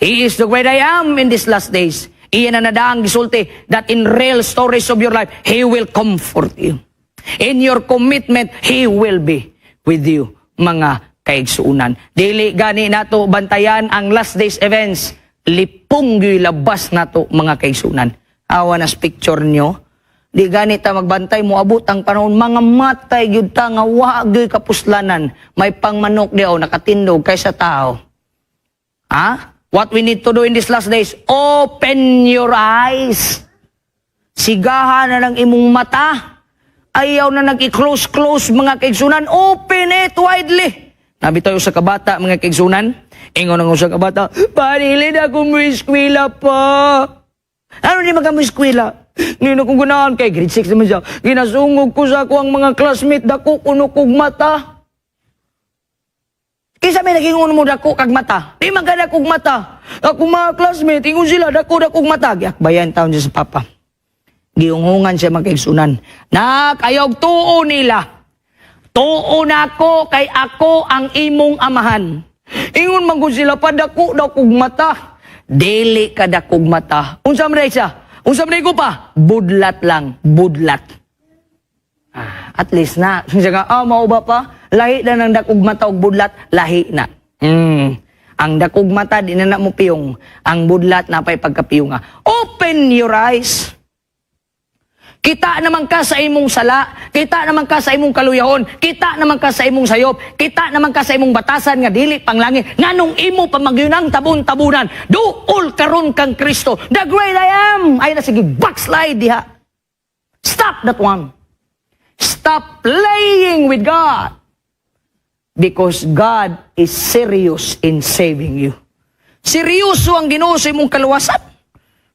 He is the Great I Am in these last days. Iyan na nadaang gisulti that in real stories of your life, He will comfort you. In your commitment, He will be with you, mga kaigsuunan. Dili gani nato bantayan ang last days events. Lipong gyud labas nato, mga kaigsuunan. Awa nas picture nyo. Di gani ta magbantay, moabot ang panahon mga matay gyud ta nga wa gyud kapuslanan. May pangmanok di nakatindog kaysa tao. Ha? What we need to do in these last days, open your eyes. Sigahan na ng imong mata. Ayaw na nag-i-close-close, mga kaigsunan. Open it widely. Nabi tayo sa kabata, mga kaigsunan. Ingon ang usa ka bata, "Panilin ako mo eskwela pa." "Ano di maga mo eskwela?" "Ngayon akong ganahan," kay grade 6 naman siya. "Ginasungog ko sa ako ang mga classmate, dako kuno kog mata." "Kinsa may nag-ingon mo dako kag mata? Di man ka dakog mata." "Ako mga classmate, ingon sila dako dakog mata." Giakbayan taon siya sa papa. Giungungan siya, mga kaigsunan. "Nak, ayaw tuo nila. Tuo na ako kay ako ang imong amahan. Ingon man gud sila padako daw kog mata." "Dili ka dakog mata." "Unsa man siya? Unsa man ko pa?" "Budlat lang, budlat." Ah, at least na. Siya nga, "Ah, mao ba pa? Lahi na ng dakog mata og budlat, lahi na." Ang dakog mata, di na na mo piyong. Ang budlat, napay pagkapiyong nga. Open your eyes. Kita naman ka sa imong sala, kita naman ka sa imong kaluyahon, kita naman ka sa imong sayop, kita naman ka sa imong batasan nga dili panglangit. Nganong imo pamagyunang tabon-tabunan, duol karon kang Kristo, the great I am. Ay na sige, backslide diha. Stop that one. Stop playing with God. Because God is serious in saving you. Seryoso ang Ginoo sa imong kaluwasan.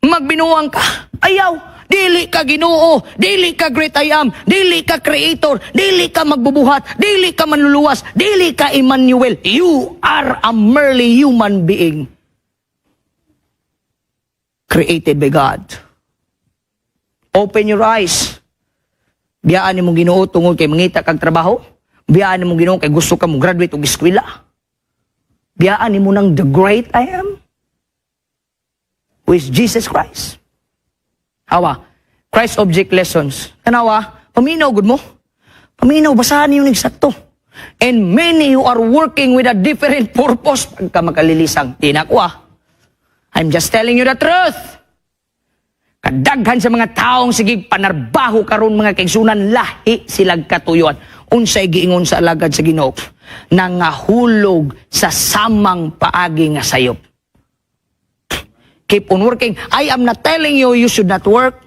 Magbinuang ka. Ayaw. Dili ka Ginoo, dili ka great I am, dili ka creator, dili ka magbubuhat, dili ka manluluwas, dili ka Emmanuel. You are a merely human being created by God. Open your eyes. Biyaan nimo Ginoo tungod kay mangita kag trabaho. Biyaan nimo Ginoo kay gusto ka mo graduate og eskwela. Biyaan nimo ng the great I am, who is Jesus Christ. Hawa, Christ Object Lessons. Tanawa, paminaw gud mo. Paminaw, basahan niyo ning sakto. And many who are working with a different purpose, pagka makalilisang, di na ko ah. I'm just telling you the truth. Kadaghan sa mga taong sige panarbaho karon, mga kaigsunan, lahi silag katuyuan. Unsay giingon sa alagad sa Ginoo? Nangahulog sa samang paagi nga sayop. Keep on working. I am not telling you you should not work.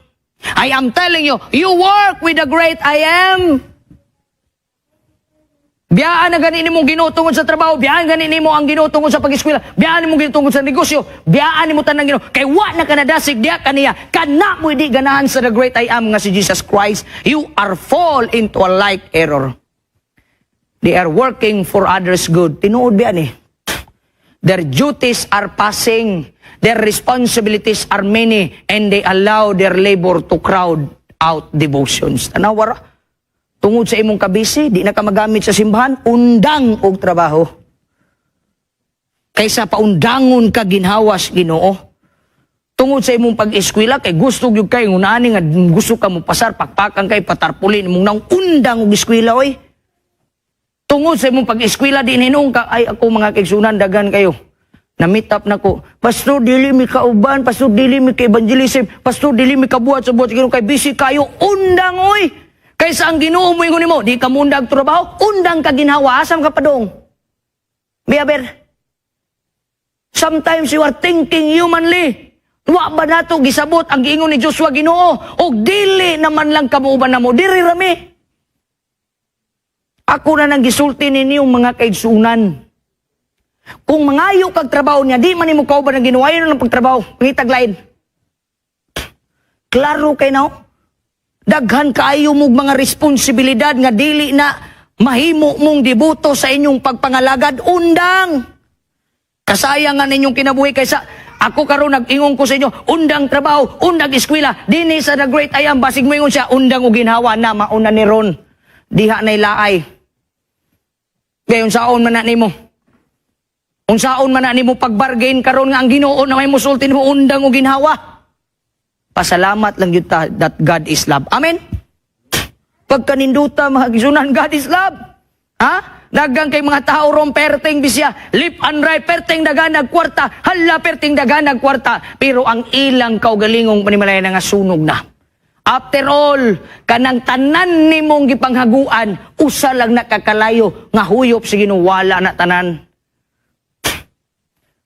I am telling you, you work with the great I am. Biyaan na gani nimo Ginoo tungod sa trabaho, biyaan gani nimo ang Ginoo tungod sa pag-eskwela, biyaan nimo Ginoo tungod sa negosyo, biyaan nimo tanang Ginoo. Kay wa na ka nadasig diha kaniya, kana mo di ganahan sa the great I am nga si Jesus Christ, you are fall into a like error. They are working for others' good. Tinuod biya ni. Their duties are passing. Their responsibilities are many and they allow their labor to crowd out devotions. Tanawa ra. Tungod sa imong kabisi, di na ka magamit sa simbahan, undang og trabaho. Kaysa paundangon ka ginhawas Ginoo. Tungod sa imong pag-eskwela kay gusto gyud kay ngunani nga gusto ka mo pasar, pakpakan kay patarpulin imong nang undang og eskwela oy. Tungod sa imong pag-eskwela di hinung ka ay ako, mga kaigsunan, dagan kayo. Na-meet up na ko. "Pastor, dili mi kauban. Pastor, dili mi ka evangelism. Pastor, dili mi kabuhat sa buhat sa Ginoo kay busy kayo." Undang oy. Kaysa ang Ginoo mo ingon nimo, di ka mundag trabaho, undang ka ginhawa, asam ka padong. Biaber. Sometimes you are thinking humanly. Wa ba nato gisabot ang giingon ni Joshua, "Ginoo, og dili naman lang kamuuban namo, diri rami"? Ako na nang gisulti ninyo, mga kaigsunan. Kung mangayo kag trabaho niya, di man nimo kauban ang Ginoo, ayaw na ng pagtrabaho, pangitag lain. Klaro kay now. Daghan kaayo mong mga responsibilidad nga dili na mahimo mong debuto sa inyong pagpangalagad, undang. Kasayang nga ninyong kinabuhi kaysa ako karon nag-ingon ko sa inyo, undang trabaho, undang eskwela, dinhi sa the great I am, basig mo ingon siya, undang og ginhawa na mauna ni ron. Diha na laay. Gayon saon man na nimo? Unsaon man na nimo pagbargain karon nga ang Ginoo na may musulti nimo undang og ginhawa? Pasalamat lang yun ta that God is love. Amen? Pagkaninduta, mga kaigsunan, God is love. Ha? Daghang kay mga tao ron perting bisya, left and right, perting daganag kwarta, hala, perting daganag kwarta. Pero ang ilang kaugalingong panimalay na nga sunog na. After all, kanang tanan nimong gipanghaguan, usa lang nakakalayo nga huyop sa Ginoo, wala na tanan.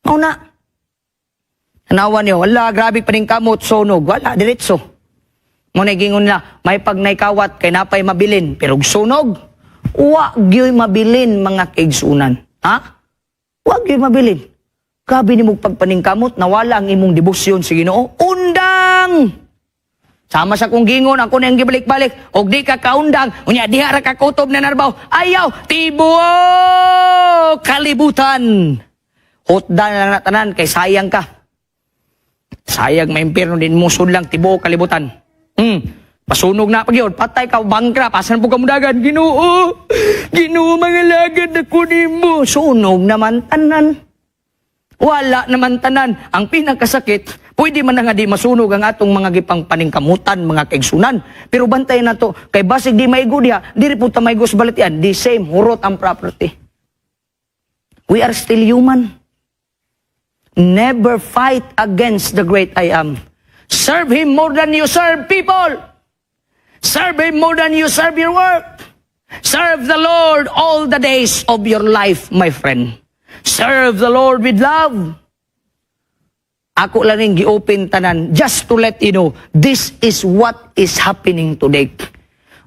Mao na. Tanawa niyo, wala, grabe pa rin kamot, sunog, wala, diretso. Mao na gingon nila, may pag naikawat, kay napay mabilin, pero og sunog, wa gyoy mabilin, mga kaigsunan. Ha? Wa gyoy mabilin. Grabe nimo pagpaningkamot, nawala ang imong debosyon sa Ginoo. Undang! Sama sa kong gingon, ako na yung gibalik-balik. Og di ka kaundang, unya diha ra ka kutob na narbaw. Ayaw, tibuok kalibutan. Hutdan na lang na tanan, kay sayang ka. Sayang maimpirno din mo lang tibuok kalibutan. Pasunog na pag yun, patay ka, bankrupt, asan po ka mudagan? Ginoo, Ginoo, mga lagad ako nimo. Sunog naman tanan. Wala naman tanan. Ang pinakasakit, pwede man na nga di masunog ang atong mga gipang paningkamutan, mga kaigsunan. Pero bantay na to, kay basig di maigo diha, diri po ta maigo sa balatian, di same, hurot ang property. We are still human. Never fight against the great I Am. Serve Him more than you serve people. Serve Him more than you serve your work. Serve the Lord all the days of your life, my friend. Serve the Lord with love. Ako lang ning gi-open tanan just to let you know this is what is happening today.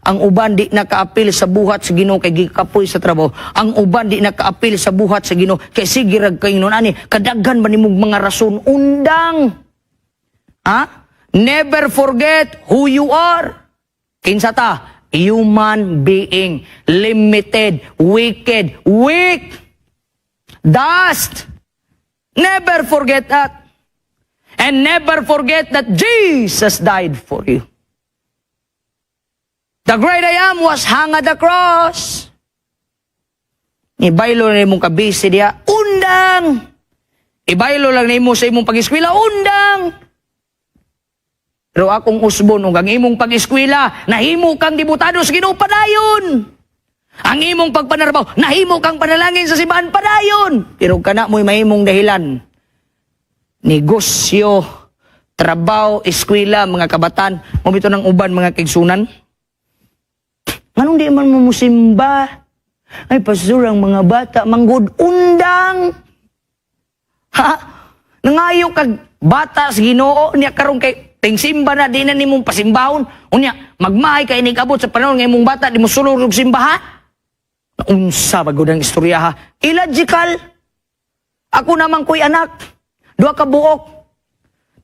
Ang uban di nakaapil sa buhat sa Ginoo kay gikapoy sa trabaho. Ang uban di nakaapil sa buhat sa Ginoo kay sige rag kay ani kadaghan man nimong mga rason, undang. Ha? Never forget who you are. Kinsa ta? Human being, limited, wicked, weak, dust. Never forget that. And never forget that Jesus died for you. The great I Am was hung at the cross. Ibaylo na imong kabisi diya, undang! Ibaylo lang nimo sa imong pag-eskwela, undang! Pero akong usbon ug ang imong pag-eskwela, nahimo kang dibutado sa Ginoo, padayon. Ang imong pagpanarbaho, nahimo kang panalangin sa simbahan, padayon. Pero kana mo'y mahimong dahilan. Negosyo, trabaho, eskwela, mga kabatan, mao bitaw ng uban, mga kaigsunan. Nganong di man mo musimba? Ay, pastor, ang mga bata, manggod, undang! Ha? Nangayo kag bata sa Ginoo niya karon kay ting simba na di na nimong pasimbahon. Unya, magmahay ka inig abot sa panahon nga imong bata di mo sulod og simbahan. Unsa ba gud ang istorya, ha? Illogical. Ako naman ko'y anak. Duha ka buok.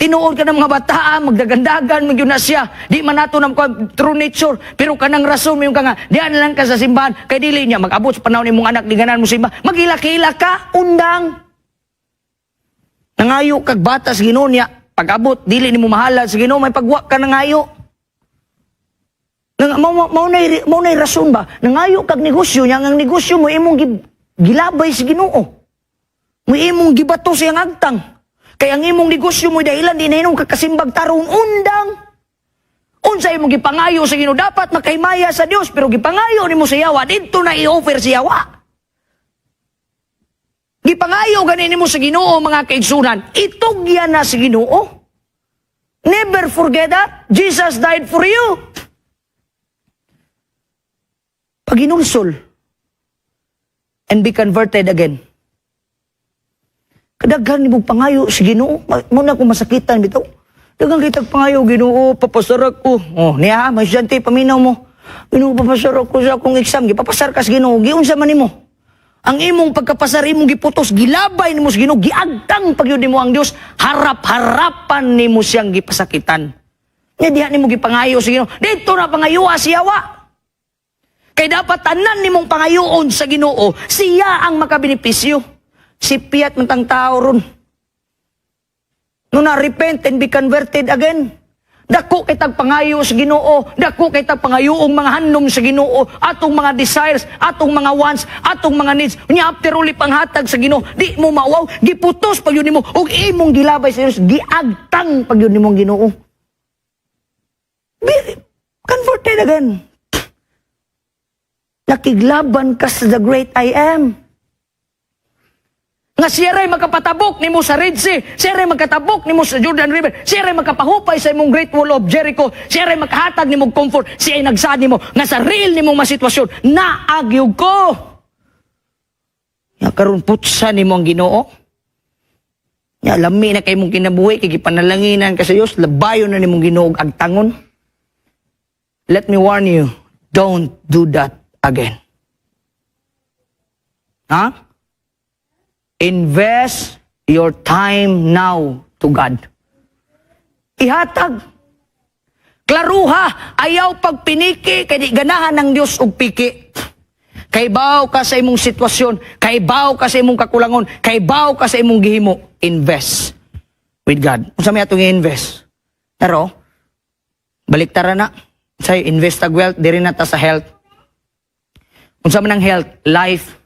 Tinuod ka ng mga bata, magdagandagan, magyun na siya. Di man nato ng true nature. Pero kanang rason mo yung ka nga, diyan lang ka sa simbahan. Kay dili niya, mag-abot sa panahon imong anak, di ganan mo simba. Magilak-hilak ka, undang. Nangayo kag bata sa Ginoo niya, pag-abot, dili nimo mahalad sa Ginoo, may pagwa ka nangayo. Nang mao na'y rason ba? Nangayo kag negosyo niya, ang negosyo mo imong gilabay sa Ginoo. Mo imong gibato sa iyang agtang. Kay ang imong negosyo mo dahilan di na kag kasimbag tarong, undang. Unsa imong gipangayo sa Ginoo, dapat makahimaya sa Dios, pero gipangayo nimo sa yawa, didto na i-offer sa yawa. Gipangayo gani nimo sa Ginoo, mga kaigsunan, itugyan na sa Ginoo. Never forget that. Jesus died for you. Paghinulsol and be converted again. Kadaghan nimo pangayo sa Ginoo, mao na ko masakitan bitaw. Daghan kitag pangayo, "Ginoo, papasara ko." Oh, niya, may estudyante, paminaw mo. "Ginoo, papasara ko sa akong exam." Gipapasar ka sa Ginoo, giunsa man nimo? Ang imong pagkapasar imong giputos, gilabay nimo sa Ginoo, giagtang pagyud nimo ang Dios, harap-harapan nimo siyang gipasakitan. Nya diha nimo gipangayo sa Ginoo. Didto na pangayuha siya wa. Kay dapat tanan nimong pangayoon sa Ginoo, siya ang makabenepisyo. Sipyat man tang tao ron. No na repent and be converted again. Dako kay tag pangayo sa Ginoo, dako kay tag pangayoong mga handom sa Ginoo, atong mga desires, atong mga wants, atong mga needs. Nya after all panghatag sa Ginoo, di mo mawaw, giputos pag yun nimo ug imong gilabay sa Dios, giagtang pag yun nimong Ginoo. Be converted again. Nakiglaban ka sa the great I Am. Nga siya ray makapatabok nimo sa Red Sea, siya ray makatabok nimo sa Jordan River, siya ray makapahupay sa imong Great Wall of Jericho, siya ray makahatag nimo comfort, siya ay nagsaad nimo nga sa real nimong masitwasyon, naa gyud ko. Nga karon putsa nimo ang Ginoo. Nga lami na kay mong kinabuhi, kay gipanalanginan ka sa Dios, labayon na nimong Ginoo og agtangon. Let me warn you, don't do that again. Ha? Invest your time now to God. Ihatag. Klaruha, ayaw pagpiniki, kay di ganahan ng Dios og piki. Kaybaw ka sa imong sitwasyon, kaybaw ka sa imong kakulangon, kaybaw ka sa imong gihimo, invest with God. Unsa may atong i-invest? Pero, baliktara na. Say, invest tag wealth, diri na ta sa health. Unsa man ang health? Life.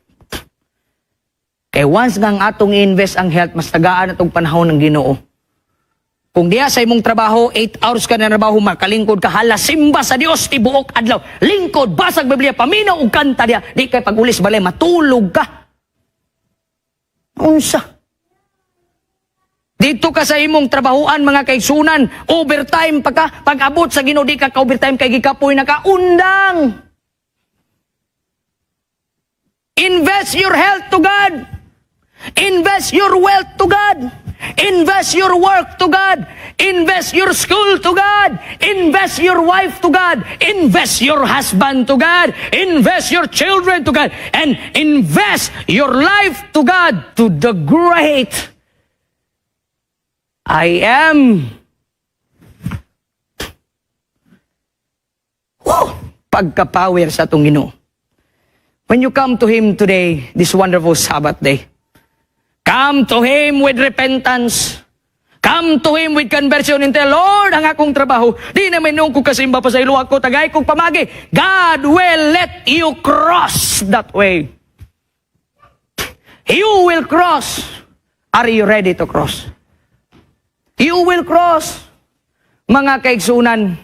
Kay once nga ang atong i-invest ang health, mas tagaan atong panahon ng Ginoo. Kung diya sa imong trabaho, 8 hours ka na trabaho, makalingkod ka, hala, simba sa Dios tibuok adlaw. Lingkod, basag Biblia, paminaw ug kanta diya. Di kay pag-ulis balay, matulog ka. Unsa? Dito ka sa imong trabahuan, mga kaigsunan, overtime pa ka, pag abot sa Ginoo, di ka ka overtime kay gikapoy na ka, undang. Invest your health to God. Invest your wealth to God. Invest your work to God. Invest your school to God. Invest your wife to God. Invest your husband to God. Invest your children to God. And invest your life to God, to the great I Am. Woo! Pagka-power sa atong Ginoo. When you come to Him today, this wonderful Sabbath day, come to Him with repentance. Come to Him with conversion and tell, "Lord, ang akong trabaho, di na may ko kasimba pa sa iluwa ko, tagay kong pamagi." God will let you cross that way. You will cross. Are you ready to cross? You will cross. Mga kaigsunan,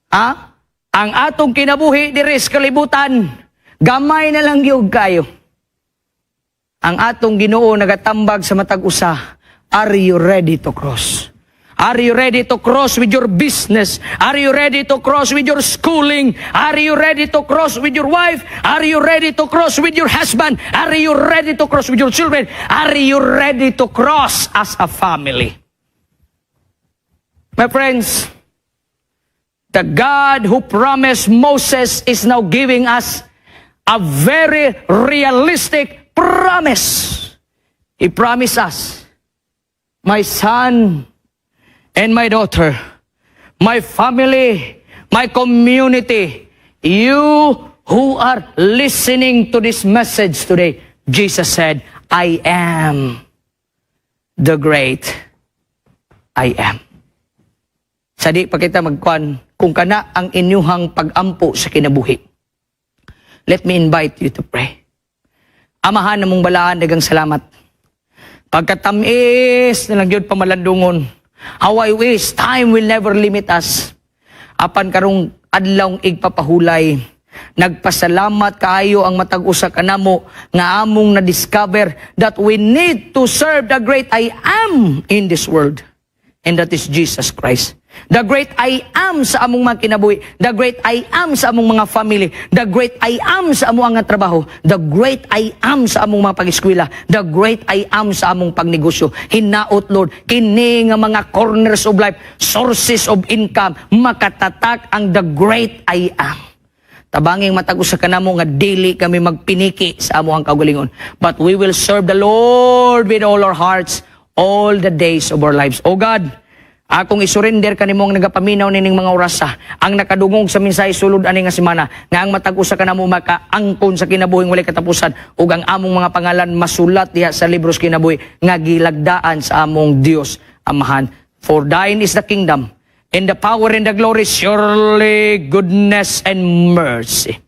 ha? Ang atong kinabuhi diri sa kalibutan, gamay na lang gyud kayo. Ang atong Ginoo nagatambag sa matag usa, are you ready to cross? Are you ready to cross with your business? Are you ready to cross with your schooling? Are you ready to cross with your wife? Are you ready to cross with your husband? Are you ready to cross with your children? Are you ready to cross as a family? My friends, the God who promised Moses is now giving us a very realistic promise. He promised us, "My son and my daughter, my family, my community, you who are listening to this message today," Jesus said, "I am the great I Am." Sa di pa kita magkuan, kung kana ang inyuhang pag-ampo sa kinabuhi, let me invite you to pray. Amahan namong balaan, daghang salamat. Pagkatamis na lang yun pamalandungon. How I wish time will never limit us. Apan karong adlawng igpapahulay, nagpasalamat kaayo ang matag usa kanamo nga among na-discover that we need to serve the great I Am in this world. And that is Jesus Christ. The great I Am sa among mga kinabuhi. The great I Am sa among mga family. The great I Am sa among nga trabaho. The great I Am sa among mga pag-eskwela. The great I Am sa among pagnegosyo. Hinaot, Lord, kini nga mga corners of life, sources of income, makatatak ang the great I Am. Tabanging matag usa kanamo nga dili kami magpiniki sa among kaugalingon. But we will serve the Lord with all our hearts all the days of our lives. O God, akong isurrender kanimo ang nagapaminaw nining mga orasa, ang nakadungog sa mensahe sulod ani nga semana, nga ang matag usa kanamo makaangkon sa kinabuhing walay katapusan ug ang among mga pangalan masulat diha sa libros kinabuhi nga gilagdaan sa among Dios Amahan. For thine is the kingdom and the power and the glory. Surely goodness and mercy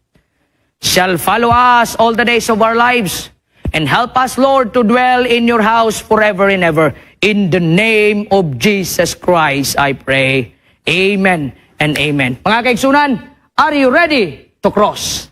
shall follow us all the days of our lives. And help us, Lord, to dwell in your house forever and ever. In the name of Jesus Christ, I pray. Amen and amen. Mga kaigsunan, are you ready to cross?